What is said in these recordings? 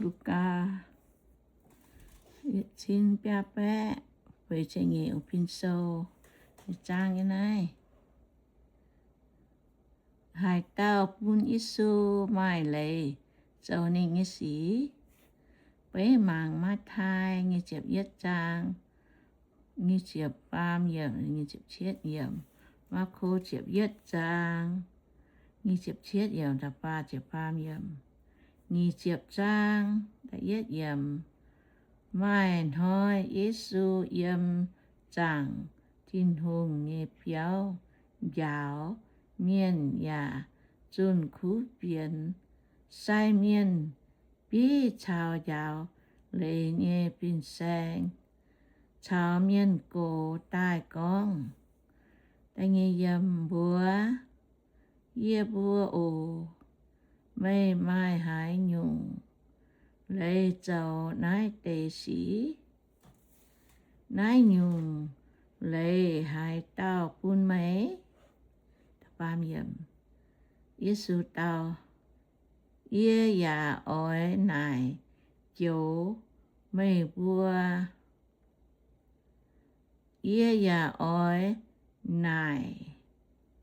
Lugaa yietc cin biaa baeqv feix ziepc nyeic, Pin Sou. Nyeic zaang nyei naaiv. Haaix dauh bun Yesu maaih leiz zoux ninh nyei sic? Beiv mangc Matv^taai nyic ziepc yietv zaang nyic ziepc faam yiemc, nyic ziepc cietv yiemc, Maako ziepc yietv zaang nyic ziepc cietv yiemc, faah ziepc faam yiemc, nyic ziepc zaang da'yietv yiemc. Maaih hnoi Yesu yiem zaangc Tin-Hungh nyei biauv njaaux mienh yaac zunh kuv fienx. Sai mienh bieiv caux njaaux leiz nyei fin-saeng caux mienh gox daaih gorngv, mbuox yie mbuo oc, meih maaih haaix nyungc leiz zoux naaiv deix sic? Naaiv nyungc leiz haaix dauh bun meih? Yesu dau, yie yaac oix naaic joux meih mbuo Yie yaac oix naaic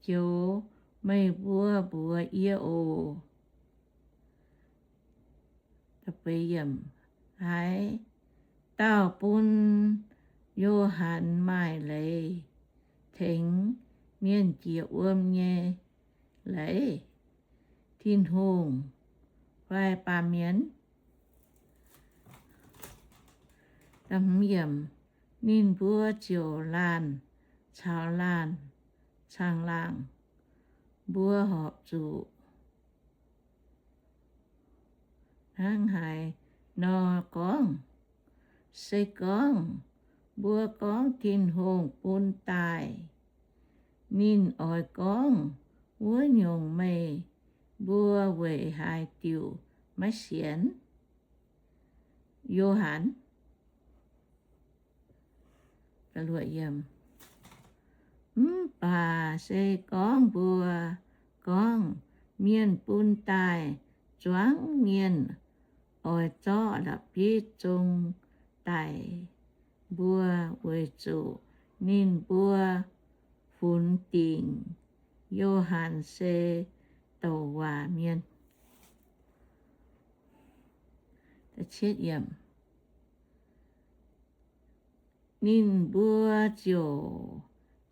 joux meih mbuo mbuox yie oc. Haaix dauh bun Yo^han maaih leiz tengx mienh jiex wuom nyei leiz? Tin-Hungh fai baamh mienh? Ninh mbuo ziouc laanh caux laanh caangh laangh mbuo horpc zuqc hnangv haaix nor gorngv, se gorngv mbuo gorngv Tin-Hungh bun daaih, ninh oix gorngv wuov nyungc meih mbuo weic haaix diuc maiv sienx? Yo^han. Mv baac se gorngv mbuo gorngv, mienh bun daaih zuangx mienh oix zorqv la'bieiv zong daic mbuo, weic zuqc ninh mbuo funx dingc Yo^han se douc waac mienh. Ninh mbuo ziouc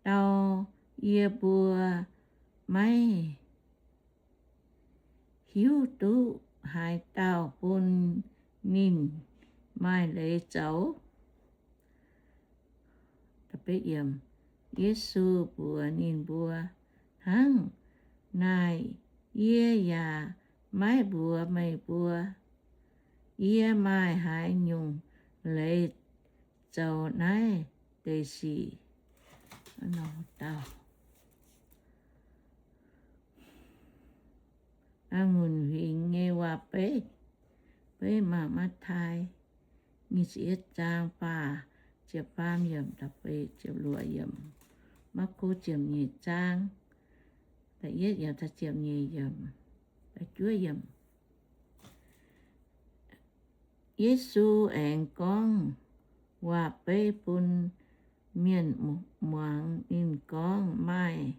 dau, yie mbuo maiv hiuv duqv haaix dauh bun ninh maaih leiz zoux. Yesu mbuox ninh mbuo, hnangv naaic yie yaac maiv mbuox meih mbuo, yie maaih haaix nyungc leiz zoux naaiv deix sic. A'ngunc huingx nyei waac-beiv. Beiv mangc Matv^taai nyic ziepc yietv zaang faah ziepc faam yiemc, da'feix ziepc luoqc yiemc, Maako ziepc nyeic zaang da'yietv yiemc, ziepc nyeic yiemc, da'juov yiemc. Yesu aengx gorngv waac-beiv bun mienh muangx. Ninh gorngv, maaih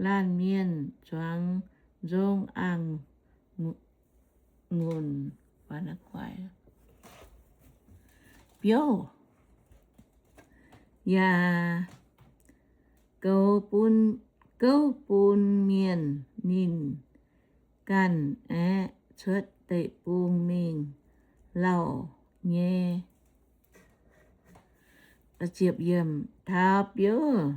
laanh mienh zuangx nzong a'ngunc biouv yaac gouv bun mienh. Ninh ganh aeqv, cuotv deic-bung mingh lauh nyei. Taux biouv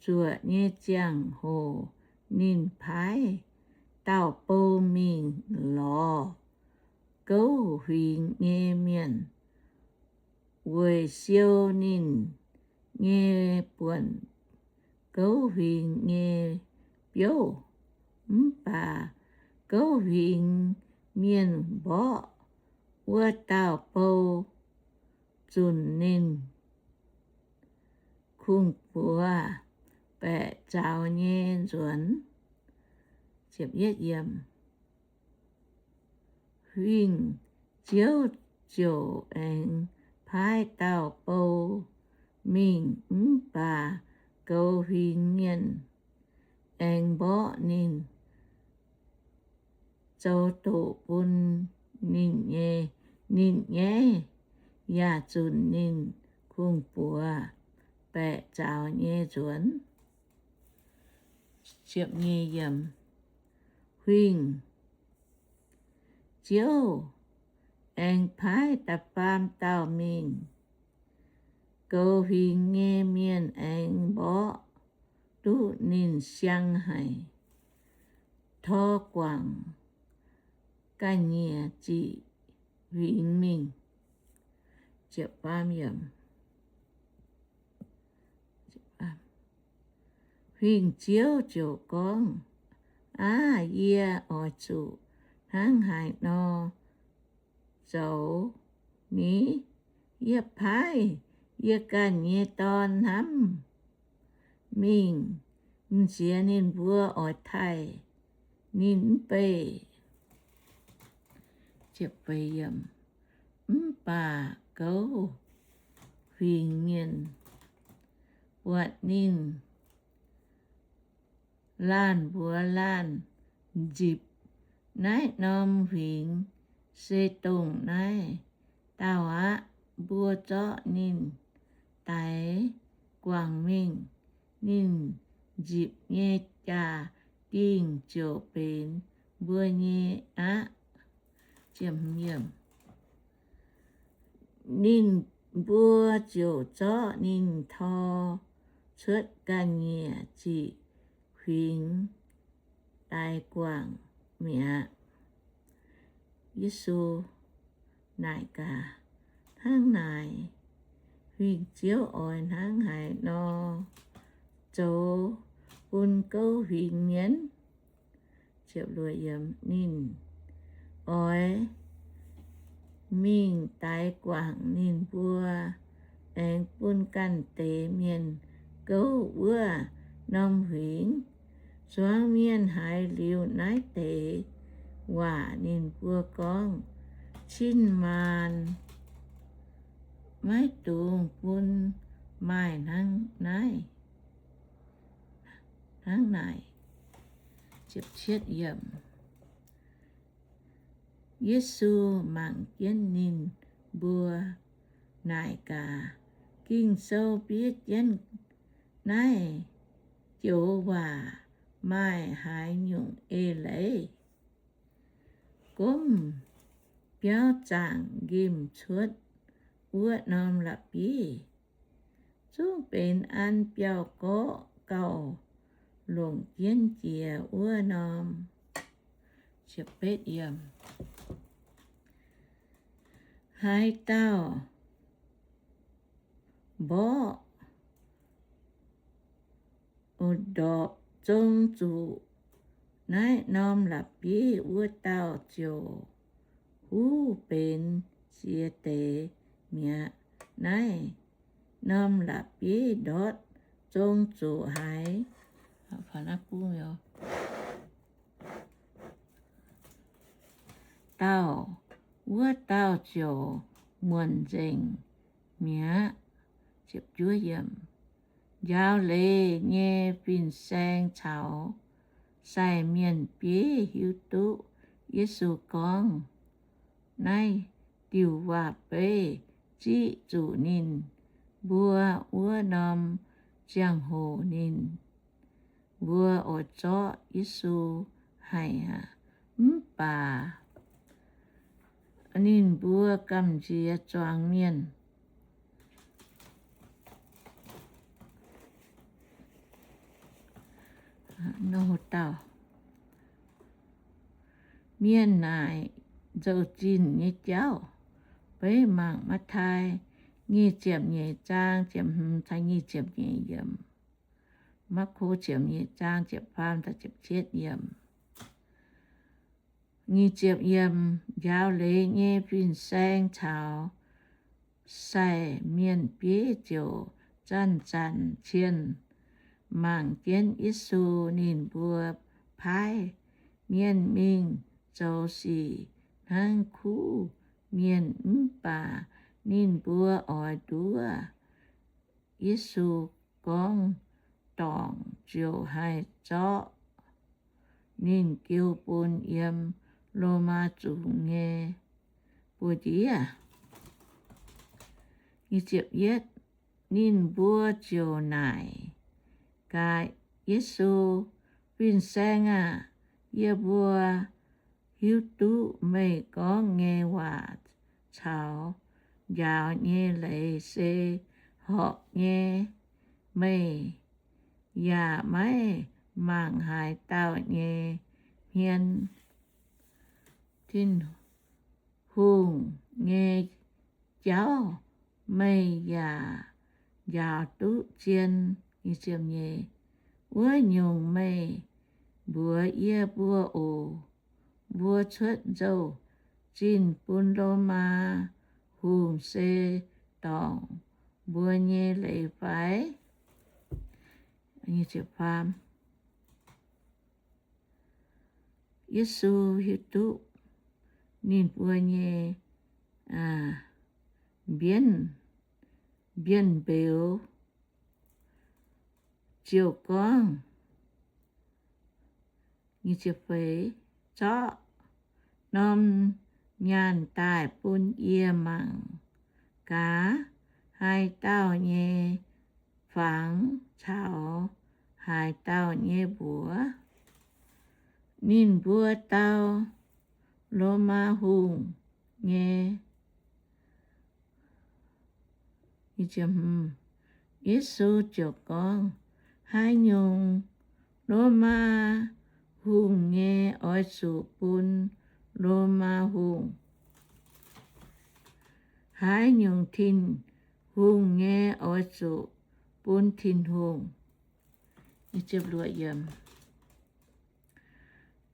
zuoqc nyei ziangh hoc, ninh paaiv dauh bou mingh lorz gouv huingx nyei mienh weic siou ninh nyei buonc gouv huingx nyei biouv. Mv baac gouv huingx mienh mborqv wuov dauh bou zunc ninh kungx-buoz baeqc zaux nyei nzuonx. Huingh Ziouv ziouc aengx paaiv dauh bou mingh, mv baac goux huingx mienh aengx mborqv ninh, zoux doqc bun ninh nyei, ninh nyaiv, yaac zunc ninh kungx-buoz baeqc zaux nyei nzuonx. Huingx Ziouv aengx paaiv da'faam dauh mingh. Goux huingx nyei mienh aengx mborqv duqv ninh siang haic, tor guangc ga'nyiec ziqc huingx mingh. Huingx Ziouv ziouc gorngv, Aav, yie oix zuqc hnangv haaix nor zoux ni? Yie paaiv yie ganh nyei dorn hnamv mingh, m'nziex ninh mbuo oix taaih ninh mv bei. Mv baac goux huingx mienh buatc ninh laanh mbuox laanh nzipc naaiv norm huingx, Se dongh naaiv dauh aqv. Mbuo zorqv ninh daix guangc mingh. Ninh nzipc nyei jaa-dingh ziouc benx mbuo nyei aqv. Ninh mbuo ziouc zorqv ninh tor cuotv ga'nyiec ziqc huingx daix guangc mi'aqv. Yesu naaic gaax, Hnangv naaic, huingx Ziouv oix hnangv haaix nor zoux bun gouv huingx mienh? Ninh oix mingh daix guangc ninh mbuo, aengx bun ganh deix mienh gouv wuov norm huingx. Zuangx mienh haiz liuz naaiv deix waac, ninh mbuo gorngv, Cin-maanc maiv dungx bun maaih hnangv naaiv, hnangv naaic. Yesu mangc jienv ninh mbuo naaic gaax, Ging-Sou fiev jienv naaiv joux waac maaih haaix nyungc eix leiz? Gomv biauv zaangc nqemh cuotv wuov norm la'bieiv zungv benx an biauv-gorqv gauh longc jienv jiex wuov norm. Haaix dauh mborqv ndorpc zong zuqc naaiv norm la'bieiv, wuov dauh ziouc huv benx ziex deix mi'aqv. Naaiv norm la'bieiv ndortv zong zuqc haaix dauh, wuov dauh ziouc muonc nzengc mi'aqv. Njaaux leiz nyei fin-saeng caux sai mienh bieiv hiuv duqv Yesu gorngv naaiv diuh waac-beiv ziqv zuqc ninh mbuo wuov norm ziangh hoc ninh mbuo oix zorqv Yesu haic aqv. Mv baac ninh mbuo gamh nziex zuangx mienh. Mienh naaic nzou-zinh nyei jauv. Beiv mangc Matv^taai nyic ziepc nyeic zaang ziepc hmz caux nyic ziepc nyeic yiemc. Maako ziepc nyeic zaang ziepc faam caux ziepc cietv yiemc. Nyic ziepc yiemc, njaaux leiz nyei fin-saeng caux sai mienh bieiv ziouc zanc-zanc cienh mangc jienv Yesu. Ninh mbuo paaiv mienh mingh zoux sic hnangv kuv mienh, mv baac ninh mbuo oix nduov Yesu gorngv dorngc ziouc haih zorqv ninh jiu bun yiem Lomaa zungx nyei buoz-ndiev. Ninh mbuo ziouc naaic gaax Yesu, Fin-Saeng aah! Yie mbuo hiuv duqv meih gorngv nyei waac caux njaaux nyei leiz se horpc nyei. Meih yaac maiv mangc haaix dauh nyei hmien. Tin-Hungh nyei jauv meih yaac njaaux duqv zien. Wuov nyungc meih mbuox yie mbuo oc. Mbuo cuotv nzou-zinh bun Lomaa Hungh se dorngc mbuo nyei leiz fai? Yesu hiuv duqv ninh mbuo nyei mbienh, mbienh mbeux, ziouc gorngv, Zorqv norm nyaanh daaih bun yie mangc gaax haaix dauh nyei fangx caux haaix dauh nyei mbuox. Ninh mbuo dau, Lomaa Hungh nyei. Yesu ziouc gorngv, Haaix nyungc Lomaa hungh nyei oix zuqc bun Lomaa hungh, haaix nyungc Tin-Hungh nyei oix zuqc bun Tin-Hungh.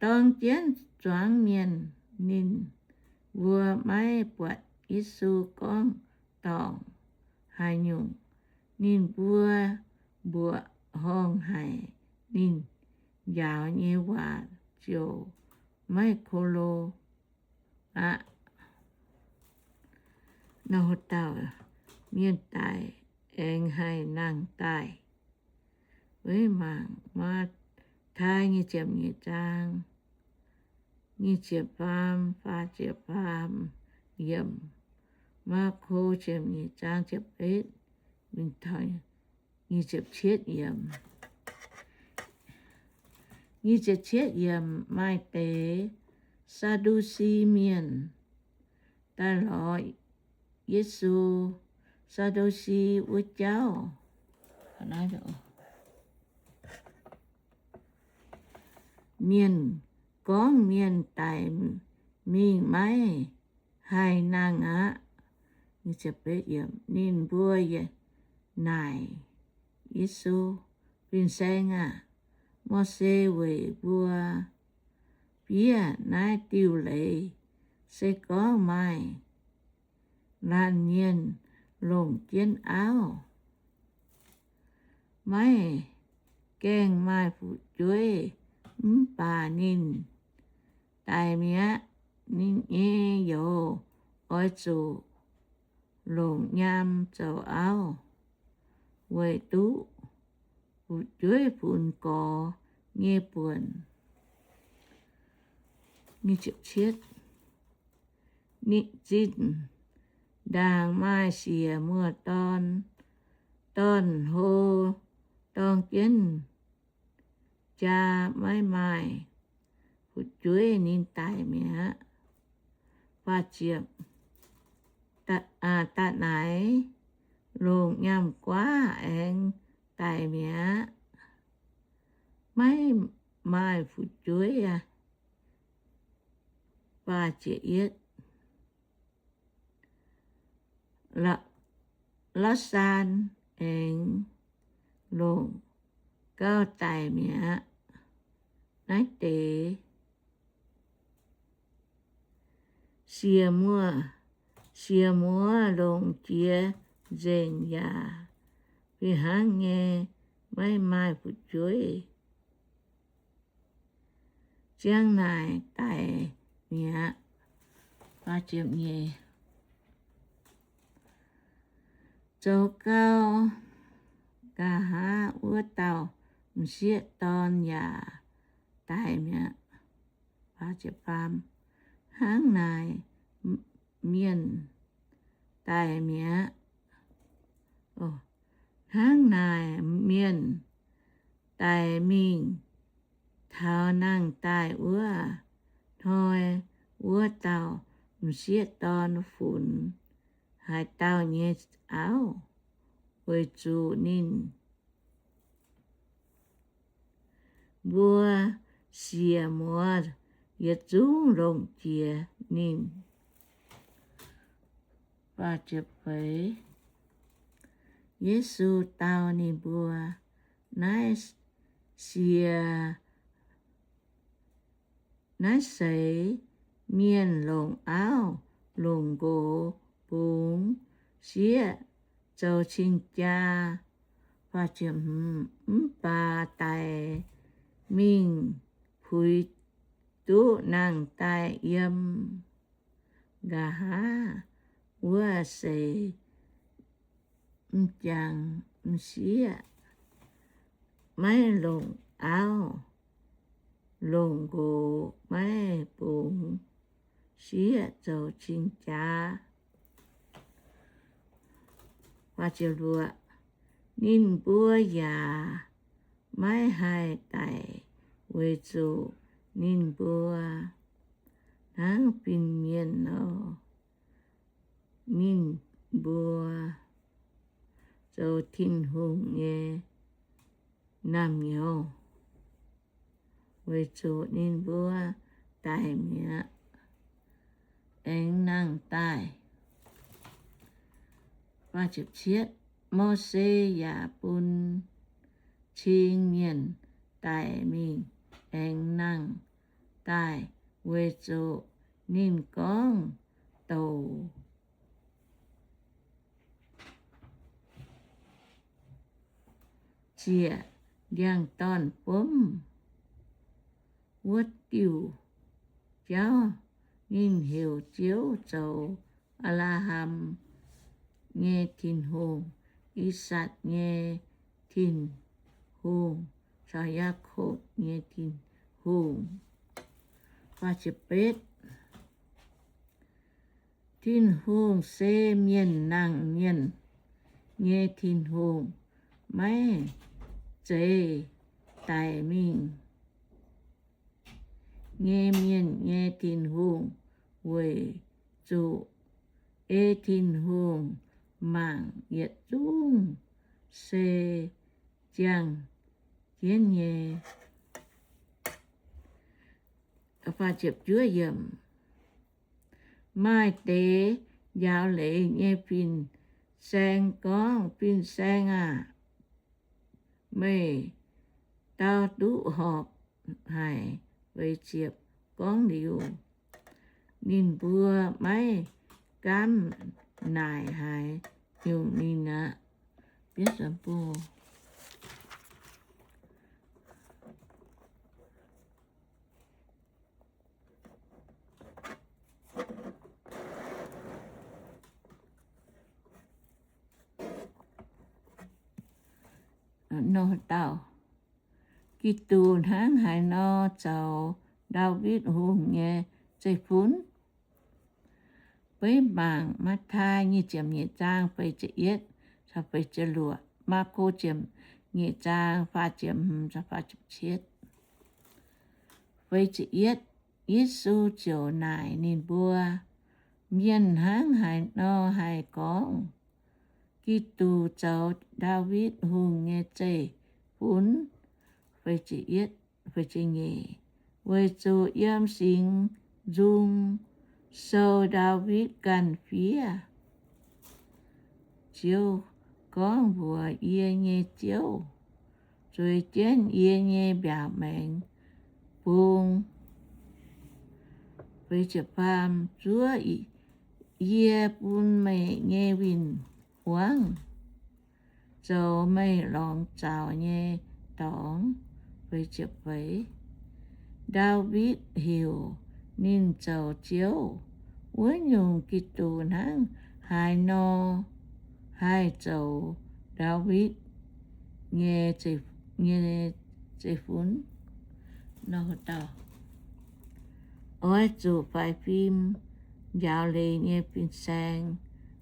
Dorng jienv zuangx mienh ninh mbuo maiv buatc Yesu gorngv dorngc haaix nyungc. Ninh mbuo mbuoqc horngh haic ninh njaaux nyei waac ziouc maiv ko lo aqv. Nor dauh mienh daic aengx haih nangh daaih. Weic mangc Matv^tai nyic ziepc nyeic zaang, nyic ziepc faam, faah ziepc faam yiemc, Maako ziepc nyeic zaang ziepc betv, nyic ziepc cietv yiemc. Nyic ziepc cietv yiemc, maaih deix Saa^ndu^si Mienh daaih lorz Yesu. Saa^ndu^si wuov jauv mienh gorngv mienh daic mingh maiv haih nangh aqv. Ninh mbuo naaic Yesu, Fin-Saeng aah! Mose weic mbuo fiev naaiv diuh leiz, se gorngv maaih laanh mienh longc jienv auv, maiv gaengh maaih fu'jueiv, mv baac ninh daic mi'aqv, ninh nyei youz oix zuqc longc nyaam zoux auv, weic duqv fu'jueiv funx gorx nyei buonc. Ninh zinh ndaangc maaih siec muoz-dorn, dorn-hlo dorng jienv jaa, maiv maaih fu'jueiv, ninh daic mi'aqv. Da'naaiv longc nyaam-guaav aengx daic mi'aqv, maiv maaih fu'jueiv aqv. Laa^saa^ndaax aengx longc gauh daic mi'aqv. Naaiv deix siec muoz, siec muoz longc jiex nzengc yaac fih hnangv nyei maiv maaih fu'jueiv. Ziang naaic daic mi'aqv. Zoux gau, nqa'haav wuov dauh m'sieqv dorn yaac daic mi'aqv. Hnangv naaic mienh daic mi'aqv. Hnangv naaic mienh daic mingh taux nangh daaih wuov hnoi, wuov dauh m'sieqv dorn funx haaix dauh nyei auv, weic zuqc ninh mbuo siec muoz yietc zungv longc jiex ninh. Yesu dau ninh mbuo, Naaiv sie, naaiv seix mienh longc auv longc nqox bungx sieqv zoux cing-jaa, mv baac daic mingh puix duqv nangh daaih yiem nqa'haav wuov seix m'jangc m'sieqv maiv longc auv longc nqox, maiv bungx sieqv zoux cing-jaa. Ninh mbuo yaac maiv haih daic, weic zuqc ninh mbuo hnangv fin-mienh nor. Ninh mbuo zoux Tin-Hungh nyei naamh nyouz, weic zuqc ninh mbuo daic mi'aqv, aengx nangh daaih. Mose yaac bun cing mienh daic mingh aengx nangh daaih, weic zuqc ninh gorngv douc ziec ndiangx-dorn-fomv wuov diuh jauv. Ninh heuc Ziouv zoux Apc^laa^ham nyei Tin-Hungh, I^sakc nyei Tin-Hungh, caux Yaakopv nyei Tin-Hungh. Tin-Hungh se mienh nangh mienh nyei Tin-Hungh, maiv zeiz daic mingh nyei mienh nyei Tin-Hungh, weic zuqc ei Tin-Hungh mangc yietc zungv se ziangh jienv nyei. Maaih deix njaaux leiz nyei fin-saeng gorngv, Fin-Saeng aah! Meih dau duqv horpc haic. Feix ziepc, gorngv liuz, ninh mbuo maiv gaamv naaic haaix nyungc ninh aqv. Nor dauh Giduc hnangv haaix nor zoux Ndaawitv Hungh nyei zeiv-fun? Beiv mangc Matv^tai nyic ziepc nyeic zaang feix ziepc yietv caux feix ziepc luoqc, Maako ziepc nyeic zaang faah ziepc hmz caux faah ziepc cietv. Feix ziepc yietv, Yesu ziouc naaic ninh mbuo, Mienh hnangv haaix nor haih gorngv Giduc zoux Ndaawitv Hungh nyei zeiv-fun? Weic zuqc yiem Singx Nzung sou Ndaawitv ganh fiev, Ziouv gorngv mbuox yie nyei Ziouv, Zueiz jienv yie nyei mbiaauc maengx bung. Zuov yie bun meih nyei win-wangv zoux meih lorngx zaux nyei dorngx. Ndaawitv heuc ninh zoux Ziouv. Wuov nyungc, Giduc hnangv haaix nor haih zoux Ndaawitv nyei zeiv-fun. Oix zuqc faix fim njaaux leiz nyei fin-saeng.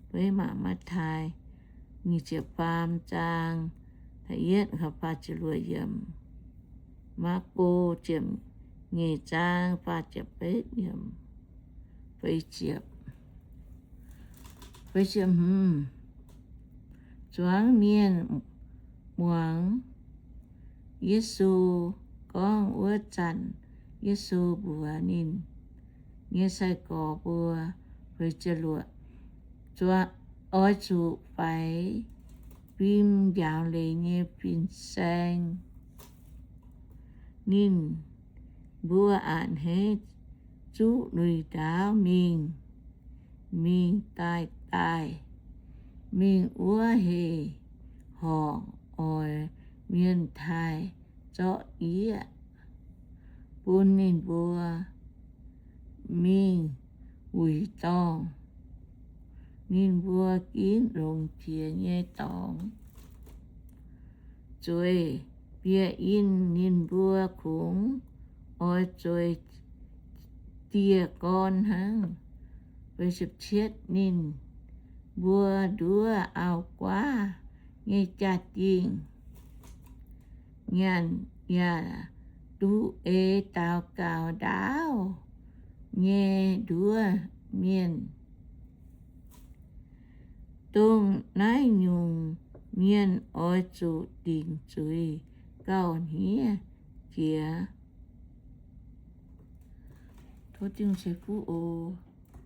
Mbuo mangc Matv^taai nyic ziepc faam zaang da'yietv, Maako ziepc nyeic zaang faah ziepc betv, zuangx mienh muangx Yesu gorngv wuov zanc, Yesu mbuox ninh nyei sai-gorx mbuo, oix zuqc faix fim njaaux leiz nyei fin-saeng. Ninh mbuo a'hneiv zuqv lui-ndaauv mingh, mingh daaih daaih, mingh wuov heh horc oix mienh taaih zorqv yieqv bun ninh mbuo mingh wuic dorngh ninh mbuo ginv longx jiex nyei dorngx. Zueiz bieqc in, ninh mbuo kungx oix zueiz dieh gorn hnangv. Ninh mbuo nduov auv-guaav nyei jaa-dingh nyanc yaac duqv eix daux gaux ndaauv nyei nduov mienh. Dongh naaiv nyungc mienh oix zuqc dingc zuiz gauh hniev jiex. Tov Tin-Hungh ceix fuqv oc.